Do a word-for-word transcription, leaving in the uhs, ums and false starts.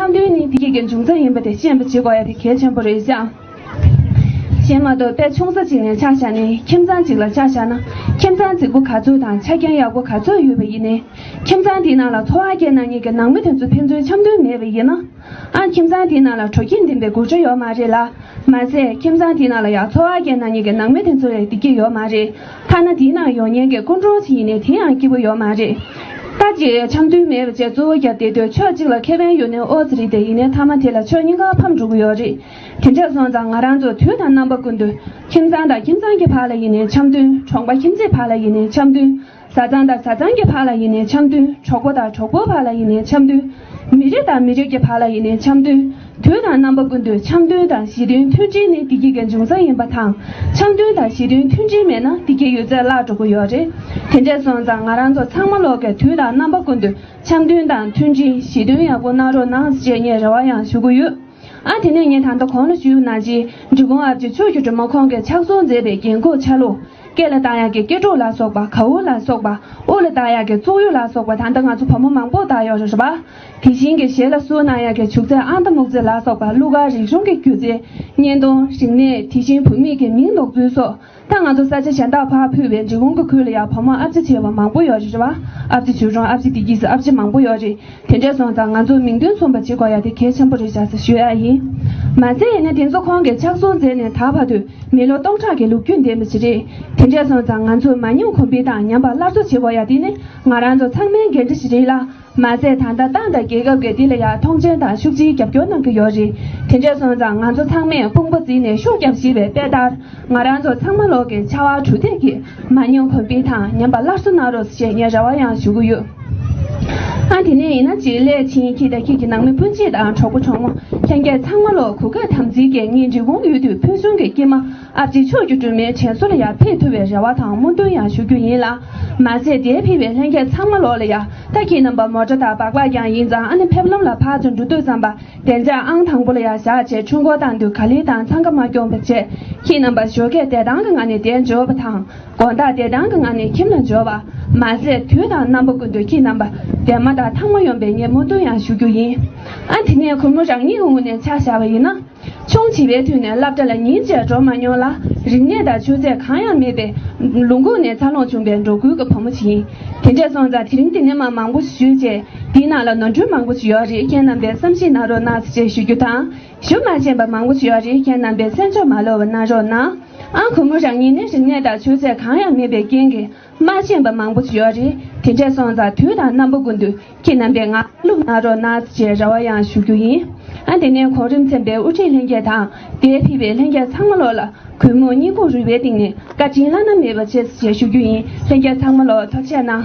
འཆམ་མཐུན་ནི་བདེ་སྐྱིད་ཀྱི་འབྱུང་རྩ་ཡིན་པ་དེ་ཤེས་པ་བྱེད་དགོས་ཡ་དེ་གལ་ཆེན་པོ་རེད་ཤག་གཞན་མ་གཏོགས་དཔེ་ཆུང་ས་གཅིག་ནས་ཆ་བཞག་ནས་ཁྱིམ་ཚང་གཅིག་ལ་ཆ་བཞག་ན། ཁྱིམ་ཚང་རྫིག་པོ་ག་ཚོད་དང་ཆ་རྐྱེན་ཡག་པོ་ག་ཚོད་ཡོད་པ་ཡིན་ནའི། ཁྱིམ་ཚང་དེའི་ནང་ལ་འཚོ་བ་སྐྱེལ་གནང་མཁན་གྱི་ནང་མི་དེ་ཚོ་ཕན་ཚུན་འཆམ་མཐུན་མེད་པ་ཡིན་ན། ཨ། ཁྱིམ་ཚང་དེའི་ནང་ལ་དྲོ་སྐྱིད་ལྡན་པའི་སྒོ་ཁྲལ་ཡོད་མ་རེད་ལ། མ་ཟད་ཁྱིམ་ཚང་དེའི་ནང་ལ་ཡང་འཚོ་བ་སྐྱེལ་གནང་མཁན་གྱི་ནང་མི་དེ་ཚོ་ལ་བདེ་སྐྱིད་ཡོད་མ་རེད། ཐ་ན་དེའི་ནང་ཡོང་མཁན་གྱི་སྐུ་མགྲོན་ཞིག་ཡིན་ནའི་དེ་ཡང་སྐྱིད་པོ་ཡོད་མ་རེད། ད་ཅིག་འཆམ་མཐུན་མེད་པ་བྱས་གཙོ་བོ་རྒྱབ་བསྡད་དུས་ཕྱོགས་གཅིག་ལ་ཁེ་ཕན་ཡོད་ནའི་ཨོ་ཙི་རེད་དེ། ཡིན་ནའི་མཐའ་མ་དེ་ལ་ཕྱོགས་གཉིས་ཀ་ཕམ་འགྲོ་གི་ཡོད་རེད། དེ་འདྲ་སོང་ཙང་ང་རང་ཚོ་དུས་དང་རྣམ་པ་ཀུན་ཏུ་ཁྱིམ་ཚང་དང་ཁྱིམ་ཚང་གི་བར་ལ་ཡིན་ནའི་འཆམ་མཐུན། གྲོང་པ་ཁྱིམ་མཚེས་བར་ལ་ཡིན་ནའི་འཆམ་མཐུན། བཟའ་ཚང་དང་བཟའ་ཚང་གི་བར་ལ་ཡིན་ནའི་འཆམ་མཐུན། གྲོགས་པོ་དང་གྲོགས་པོའི་བར་ལ་ཡིན་ནའི་འཆམ་མཐུན། མི་རིགས་དང་མི་རིགས་ཀྱི་བར་ལ་ཡིན་ནའི་འཆམ་མཐུན། དུས་དང་རྣམ་པ་ཀུན་ཏུ་འཆམ་མཐུན་དང་ཞི་མཐུན་མཐུན་སྒྲིལ་ནི་བདེ་སྐྱིད་ཀྱི་འབྱུང་རྩ་ཡིན་པ་དང་། འཆམ་མཐུན་དང་ཞི་མཐུན་མཐུན་སྒྲིལ་མེད་ན་བདེ་སྐྱིད་ཡོད་ཚད་བརླག་འགྲོ་གི་ཡོད་རེད། དེ་འདྲ་སོང་ཙང་ང་རང་ཚོ་ཚང་མ་ལོག་གིས་དུས་དང་རྣམ་པ་ཀུན་ཏུ་འཆམ་མཐུན་དང་མཐུན་སྒྲིལ་ཞི་མཐུན་ཡག་པོ་གནང་རོགས་གནང་ཞེས་ངས་རེ་བ་ཡང་ཞུ་གི་ཡོད། ཨ། དེ་ནས་ངས་ད་ལྟ་གོང་ལ་ཞུས་པ་ནང་བཞིན་འབྲི་གུང་ཨ་ཕྱི་ཕྱོགས་ཀྱི་སྒྲོལ་མ་ཁོང་གིས་ཕྱག་བཟོ་མཛད་པའི་རྒྱན་གོས་ཆ་ལུགས། སྐེ་ལ་བཏགས་ཡག་གི་སྐེ་སྒྲོག་ལ་སོགས་པ། གའུ་ལ་སོགས་པ། དབུ་ལ་བཏགས་ཡག་གི་བཙུགས་གཡུ་ལ་སོགས་པ། ད་ལྟ་ང་ཚོ་བུ་མོ་མང་པོ་བཏགས་ཡོད་རེད་པ། དེ་བཞིན་གྱི་ཞལ་ལ་བསུ་གནང་ཡག་གི་བྱུག་རྫས་ཨང་རྟ་སྨུག་རྫས་ལ་སོགས་པ། གླུ་གར་རིག་གཞུང་གི་སྒྱུ་རྩལ། བརྙན་ཐུང་། རིག་གནས། དེ་བཞིན་བུད་མེད་ཀྱི་མིང་འདོགས་ཚུལ་སོགས། ད་ང་ཚོ་ས་ཆ་གཞན་དག་ཕར་ཕུད་པའི་འབྲི་གུང་གི་ཁུལ་ལ་ཡང་བུ་མོ་ཨ་ཕྱི་བྱས་པ་མང་པོ་ཡོད་རེད་པ། ཨ་ཕྱི་ཆོས་སྐྱོང་། ཨ་ཕྱི་བདེ་སྐྱིད་ཟེར་ཨ་ཕྱི་མང་པོ་ཡོད་རེད། དེ་འདྲ་སོང་ཙང་ང་ཚོ་མིང་དོན་མཚུངས་པ་བྱེད་དགོས་ཡ་དེ་གལ་ཆེན་པོ་རེད་ཤག་ཟེར་ཞུ་ཡ་ཡིན། མ་ཟད་ཡིན་ན་དེ་ཚོ་ཁོང་གིས་ཕྱག་བཟོ་མཛད་ནས་ད་བར་དུ་མི་ལོ་སྟོང་ཕྲག་གི་ལོ་རྒྱུས་ལྡན་པ་ཞིག་རེད། དེ་འདྲ་སོང་ཙང་ང་ཚོ་མ་ཉམས་གོང་འཕེལ་དང་ཉམས་པ་སླར་གསོ་བྱེད་དགོས་ཡ་དེ་ནི་ང་རང་ཚོ་ཚང་མའི་འགན་འཁྲི་ཞིག་རེད་ལ། མ་ཟད་ད་ལྟ་ཏང་དང་རྒྱལ་ཁབ་ཀྱིས་འདི་ལ་ཡང་མཐོང་ཆེན་དང་ཤུགས་ཆེའི་རྒྱབ་སྐྱོར་གནང་གི་ཡོད་རེད། དེ་འདྲ་སོང་ཙང་ང་ཚོ་ཚང་མས་དཔུང་པ་འཛིན་ནས་ཤུགས་རྒྱབ་ཞེས་པའི་དཔེ་ལྟར། ང་རང་ཚོ་ཚང་མ་ལོག་གིས་ཕྱར་བ་གྲུ་འདེགས་ཀྱིས་མ་ཉམས་གོང་འཕེལ་དང་ཉམས་པ་སླར་གསོ་གནང་རོགས་ཞེས་ངས་རེ་བ་ཡང་ཞུ་གི་ཡོད། ཨ། དེ་ནས་ཡིན་ན་ཅིག་སླད་ཕྱིན་ཁྱེད་དང་ཁྱེད་ཀྱི་ནང་མི་སྤུན་མཆེད་དང་གྲོགས་པོ་གྲོགས་མོ་ལྷན་རྒྱས་ཚང་མ་ལོག་གུས་པ་དམ་འཛིན་གྱིས་ངའི་འབྲི་གུང་ཡུལ་དུ་ཕུལ་བྱུང་གི་སྐྱེས་མ་ཨ་ཕྱི་ཕྱོགས་ཀྱི་སྒྲོལ་མའི་དྲན་གསོ་ལ་ཡང་ཕེབས་ཐུབ་པའི་རེ་བ་དང་སྨོན་འདུན་ཡང་ཞུ་རྒྱུ་ཡིན་ལ། མ་ཟད་དེར་ཕེབས་པའི་ལྷན་རྒྱས་ཚང་མ་ལོག་ལ་ཡང་ད་ཁྱེད་རྣམ་པ་མོ་ཊ་དང་སྦག་སྦག་ཀྱང་ཡིན་ཙང་། ཨ་ནི་ཕེབས་ལམ་ལ་ཕར་ཚུར་འགྲོ་དུས་ཙམ་པ་བདེ་འཇགས་ཨང་དང་པོ་ལ་ཡང་བཞག་བྱས། འཕྲུལ་འཁོར་བཏང་དུས་ག་ལེར་དང་འཚང་ཁ་མ་སྐྱོང་བ་བྱས། ཁྱེད་རྣམ་པ་ཞོགས་ཀས་བདེ་ཐང་གི་ངང་ནས་བསྡད་འཇོག་པ་དང་། དགོང་དག་བདེ་ཐང་གི་ངང་ནས་ཁྱིམ་ལ་འབྱོར་བ། མ་ཟད་དུས་དང་རྣམ་པ་ཀུན་ཏུ་ཁྱེད་རྣམ་པ་བདེ་མོ་དང་ཐང་མོ་ཡོང་བའི་ངས་སྨོན་འདུན་ཡང་ཞུ་རྒྱུ་ཡིན། ཨ། དེ་ནས་གུས་མོ་རང་ཉིད་ཀྱི་ངོས་ནས་ཆ་བཞག་པ་ཡིན་ན། ཆུང་བྱིས་པའི་དུས་ནས་སློབ་གྲྭ་ལ་ཉིན་གཅིག་འགྲོ་མ་མྱོང་ལ། རིག་གནས་དང་ཆུ་ཚད་གང་ཡང་མེད་པའི་ལུང་ཁུག་ནས་འཚར་ལོངས་བྱུང་བའི་འབྲོག་ཁུལ་གྱི་བུ་མོ་ཞིག་ཡིན། དེ་འདྲ་སོང་ཙང་དེ་རིང་འདི་ནས་མ་མང་པོ་ཞིག་ཞུས་རྗེས། འདིའི་ནང་ལ་ནོར་འཁྲུལ་མང་པོ་ཞིག་ཡོད་རེད། ཁྱེད་རྣམ་པས་བསམ་ཤེས་གནང་རོགས་གནང་ཞེས་ཞུ་རྒྱུ་དང་། ཞུ་མ་ཤེས་པ་མང་པོ་ཞིག་ཡོད་རེད། ཁྱེད་རྣམ་པས་གསན་འཇོག་མ་ལོག་པ་གནང་རོགས་གནང་། ཨང་། གུས་མོ་རང་ཉིད་ནི་རིག་གནས་དང་ཆུ་ཚད་གང་ཡང་མེད་པའི་རྐྱེན་གྱིས་མ་ཤེས་པ་མང་པོ་ཞིག་ཡོད་རེད། དེ་འདྲ་སོང་ཙང་དུས་དང་རྣམ་པ་ཀུན་ཏུ་ཁྱེད་རྣམ་པས་ང་བསླབ་གནང་རོགས་གནང་ཞེས་རེ་བ་ཡང་ཞུ་རྒྱུ་ཡིན། ཨ། དེ་ནས་གོང་རིམ་ཚན་པའི་དབུ་ཁྲིད་ལྷན་རྒྱས་དང་དེར་ཕེབས་པའི་ལྷན་རྒྱས་ཚང་མ་ལོག་ལ་གུས་མོ་སྙིང་ཁོང་རུས་པའི་གཏིང་ནས་བཀའ་དྲིན་བླ་ན་མེད་པ་ཆེ་ཞེས་ཞུ་རྒྱུ་ཡིན། ལྷན་རྒྱས་ཚང་མ་ལོག་ཐུགས་རྗེ་གནང་།